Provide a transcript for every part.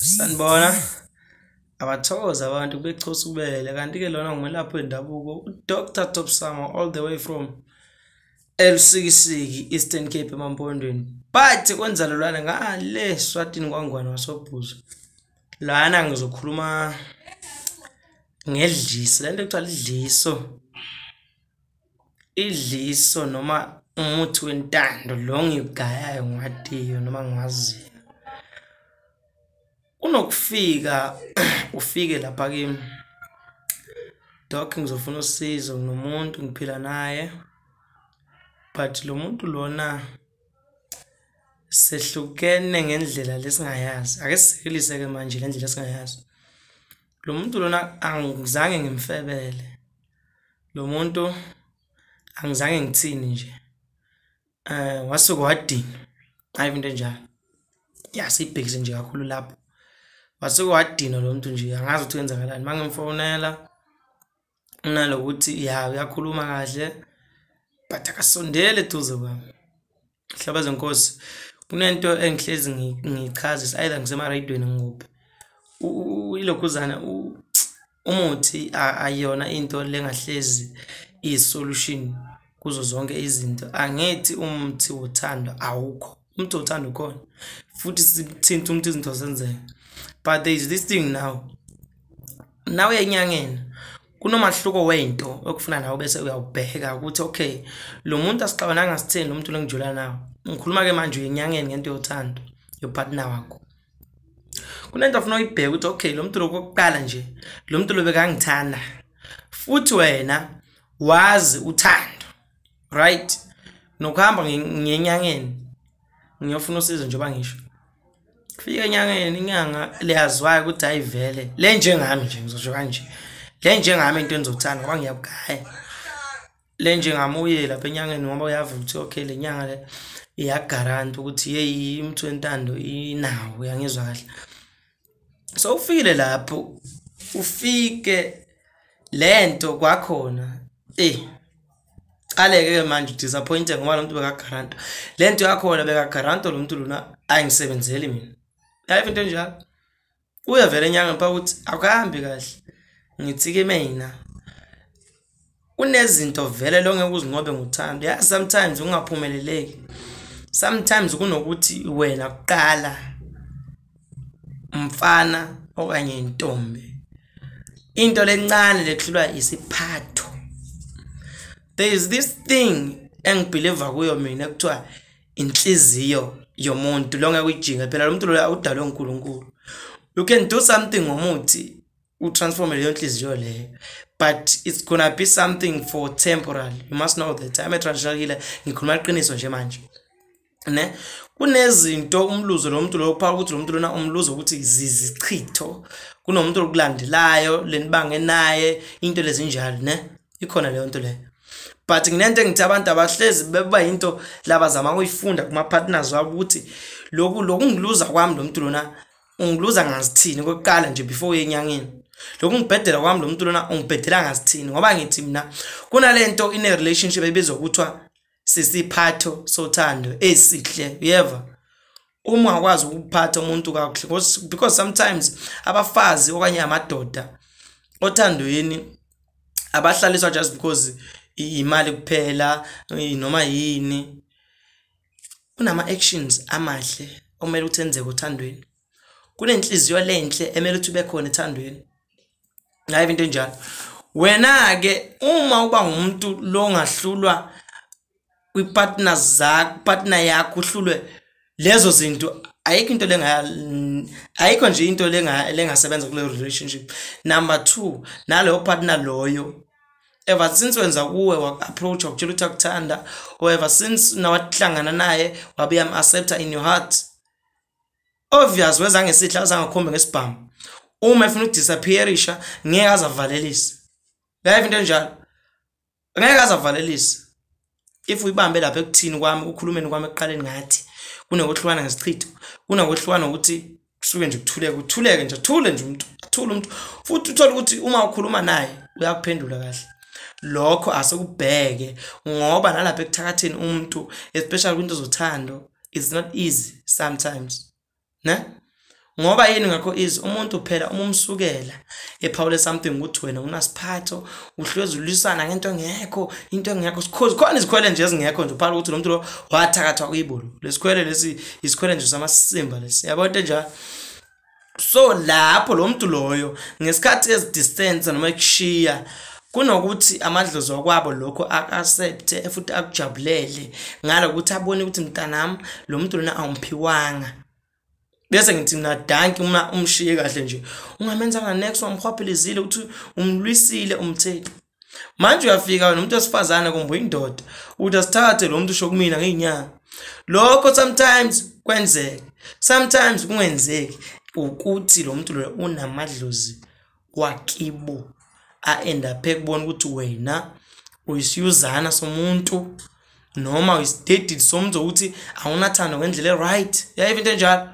Sanibona. Abathokoze abantu beChosubele, kanti-ke lona ngumelaphi wendabuko uDr Topsama, all the way from Elusikisiki, Eastern Cape, emaMpondweni, but kwenzalelwane ngale Swatini, kwaNgwane waSobhuza. Lana ngizokhuluma ngedliso, lento ekuthiwa lidliso, idliso noma umuthi wentando lo ngikugayayo, ngiwatiyo noma ngiwaziyo. Kunokufika ufike lapha kimi, "Doc, ngizofuna usizo, nginomuntu ngiphila naye, but lo muntu lona sehlukene ngendlela lesingayazi." Ake sizekelise-ke manje le ndlela esingayazi. Lo muntu lona angizange ngimfebele, lo muntu angizange ngithini nje, wasuke wadinwa. Hayi, into enjalo ya siyibhekise nje kakhulu lapho. Wasuke wadinwa lo muntu nje, angazi ukuthi kwenzakalani. Uma ngimfonela unalokuthi ya uyakhuluma kahle, but akasondeli eduze kwami. Hlaba zenkosi, kunento engihlezi ngiyichazisa, either ngisemaradweni, ngikuphi, ilokhuzana, umuthi ayona into lengahlezi iyi-solution kuzo zonke izinto. Angithi umuthi wothando awukho, umuthi wothando ukhona futhi, sithinta umuntu izinto zenzeka, but there is this thing now, nawe enyangeni kunomahluko wento okufuna nawe bese uyawubheka ukuthi okay, lo muntu asixabananga, sitheni, lo muntu lo ngijula nawo. Ngikhuluma ke manje enyangeni ngento yothando yopartner wakho. Kunento afuna uyibheke ukuthi okay, lo muntu lo, kokuqala nje, lo muntu lo bekangithanda, futhi wena wazi uthando, right? Nokuhamba ngenyangeni ngiyofuna usizo, njengoba ngisho, fika enyangeni, inyanga leyaziwayo ukuthi hayi vele le njengami nje, ngizosho kanje, le njengami into enizothanda ngoba ngiyabugaya le njengami. Uye lapha enyangeni ngoba uyava ukuthi okay, le nyanga le iyagaranti ukuthi yeyi umuthi wentando inawo, uyangizwa kahle? So ufikile lapho, ufike lento kwakhona, qaleke ke manje udisappointed ngoba lo muntu bekagaranta lento yakhona, bekagaranta lo muntu lona ayingisebenzeli mina. Yayiva into enjalo, uye vele enyangeni pha ukuthi akuhambi kahle. Ngithi ke mina kunezinto vele lo ngeke uzinqobe ngothando. Ya, sometimes ungaphumeleleki, sometimes kunokuthi wena kuqala, mfana okanye intombi, into lencane lehlulwa isiphatho. There is this thing engibelieve kuyo mina ekuthiwa inhliziyo yomuntu lo ngeke uyijinge phela, lo muntu lo udalwe uNkulunkulu. You can do something ngomuthi, utransforme leyo nhliziyo leyo, but it's gonna be something for temporal. You must know that I'm a traditional healer, ngikhuluma iqiniso nje manje, ne? Kunezinto umluzo lo muntu lo phaka ukuthi lo muntu lona umluzo ukuthi zizichitho, kunomuntu okulandelayo lenibange naye, into lezinjalo, ne? Ikhona leyo nto leyo, but nginento engithi abantu abahlezi beba into labazama ukuyifunda kuma partners wabo ukuthi lokhu lokungiluza kwami lo muntu lona ungiluza ngazithini kokuqala nje before uye enyangeni, lokhu ngibhedela kwami lo muntu lona ungibhedela ngazithini. Ngoba ngithi mina kunalento ine relationship ebizwa kuthiwa sisiphatho sothando esihle, uyeva? Uma ungakwazi ukuphatha umuntu kakuhle, because sometimes abafazi okanye amadoda othandweni abahlaliswa just because imali kuphela noma yini. Kunama actions amahle okumele ukuthi enzeke othandweni, kunenhliziyo lenhle emele ukuthi ube khona ethandweni. Hayi, into enjalo. Wena ke uma uba ngumuntu lo ongahlulwa kwi-partners zakho, partner yakho uhlulwe lezo zinto, ayikho into lenga, ayikho nje into lenga lengasebenza kuleyo relationship. Number 2, naloyo partner loyo, ever since wenza kuwe, wa-approach, wakutshela ukuthi akuthanda, or ever since nawahlangana naye wabe yam-accepta in your heart, obvious weza ngesihle, azange akhombe ngesibhamu. Uma efuna ukudisappearisha ngeke aze avalelise. Yayiva into enjalo, ngeke aze avalelise. If uyibambe lapha ekuthini kwami, ukukhulumeni kwami ekuqaleni, ngathi kunokuhlukana ngesichitho, kunokuhlukana ukuthi kusuke nje kuthuleke, kuthuleke nje, athule nje umuntu, athule umuntu, futhi uthole ukuthi uma ukhuluma naye uyakuphendula kahle. Lokho asekubheke ngoba nalapha ekuthakatheni umuntu, especially kwinto zothando, it's not easy sometimes, ne? Ngoba yini ngakho easy? Umuntu phela uma umsukela ephawule something ukuthi wena unasiphatho, uhlwezi ulwisana ngento engekho, into engekho. Khona izikhwele nje ezingekho nje, uphala ukuthi lo muntu lo wathakathwa kuyibolo. Lesikhwele lesi isikhwele nje samasimba lesi. Yabo into enjalo. So lapho lo muntu loyo ngesikhathi ezi-distance noma ekushiya, kunokuthi amadlozi wakwabo lokho aku-accept futhi akujabulele ngalokuthi abone ukuthi mntanami lo muntu lona awumphiwanga. Bese ngithi mina danki uma umshiye kahle nje, ungamenzanga next, wamhwaphilizile ukuthi umlwisile umthetho. Manje uyafika nomuntu wesifazane kumbe uyindoda uthi asithathe lo muntu usho kumina ngey'nyanga. Lokho sometimes kwenzeke, sometimes kungenzeki, ukuthi lo muntu lo unamadlozi wakibo a-end up ekubona ukuthi wena uyisiyuzana somuntu noma uyisidedile somuntu ukuthi awunathando ngendlela e-right. Yayiva into enjalo.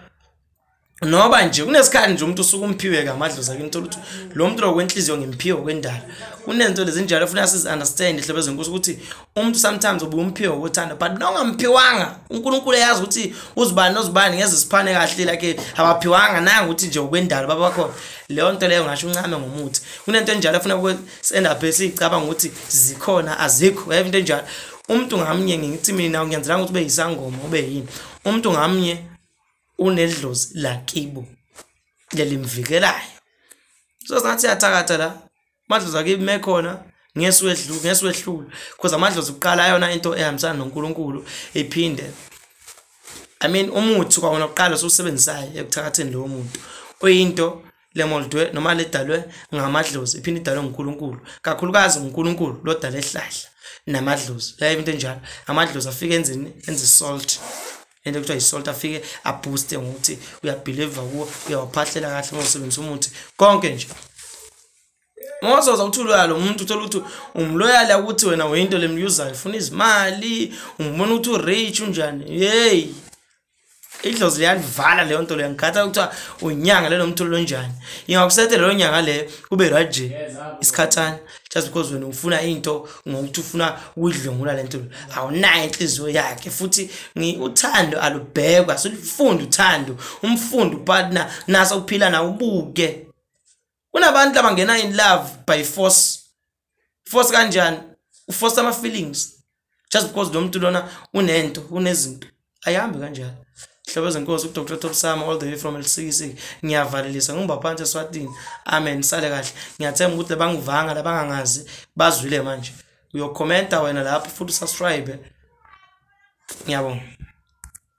Noba nje kunesikhathi nje umuntu usuke umphiwe ngamadlozi akhe, uthola ukuthi lo muntu lo kwenhliziyo ngimphiwe kwendalo. Kunezinto lezi njalo ufuna sizi-understand ihlobo ezenkosi ukuthi umuntu sometimes ubuye umphiwe ngokuthanda, but nongamphiwanga uNkulunkulu eyazi ukuthi uzibani nozibani ngeze siphane kahle, like abaphiwanga nanga ukuthi nje okwendalo baba bakhona. Leyo nto leyo ngasho uncame ngomuthi. Kunento enjalo efuna si-end up siyicabanga ukuthi zikhona, azikho. Yayiva into enjalo. Umuntu ngamnye, ngithi mina ngiyanzelanga ukuthi ube yisangoma ube yini, umuntu ngamnye unedlozi lakibo lelimvikelayo. So singathi siyathakatha la, amadlozi akibo mekhona ngesiwehlula, because amadlozi kuqala ayona into ehambisana noNkulunkulu iphinde. I mean umuthi kwawona kuqala osusebenzisayo ekuthakatheni lowo muntu uyinto lemoldwe noma ledalwe ngamadlozi, iphinde idalwe nguNkulunkulu, kakhulukazi nguNkulunkulu lodala ehlahla namadlozi. Yayiva into enjalo. Amadlozi afike enzeni, enze salt, into ekuthiwa yi-salt, afike abooste ngokuthi uyabhiliva kuwo, uyawaphahlela kahle uma usebenzisa umuthi konke nje. Ngozoza uthi uloyal umuntu, uthola ukuthi umloyal ukuthi wena uyinto lemyuzayo, ufuna izimali, umbona ukuthi urich unjani. Hey, idlozi liyalivala leyo nto leyo. Ngikhatha kuthiwa unyanga lelo muntu lonjani, ingakusethela leyo nyanga leyo kube right nje isikhathana, just because wena ufuna into ngokuthi ufuna ukuyidlwengula le nto, awunayo inhliziyo yakhe. Futhi uthando alubhekwa, silufunde uthando, umfunde upartner naso uphila nawe ubuke. Kunabantu abangena in love by force. Force kanjani? Uforce ama feelings just because lo muntu lona unento, unezinto. Ayihambi kanjalo. Hlobo ezenkosi, uDr Topsama all the way from Lusikisiki. Ngiyavalelisa ngimba phansi eSwatini. Amen, sale kahle. Ngiyathemba ukuthi labangivanga labangangazi bazwile manje. Uyokhomenta wena lapho futhi usubscribe. Ngiyabonga.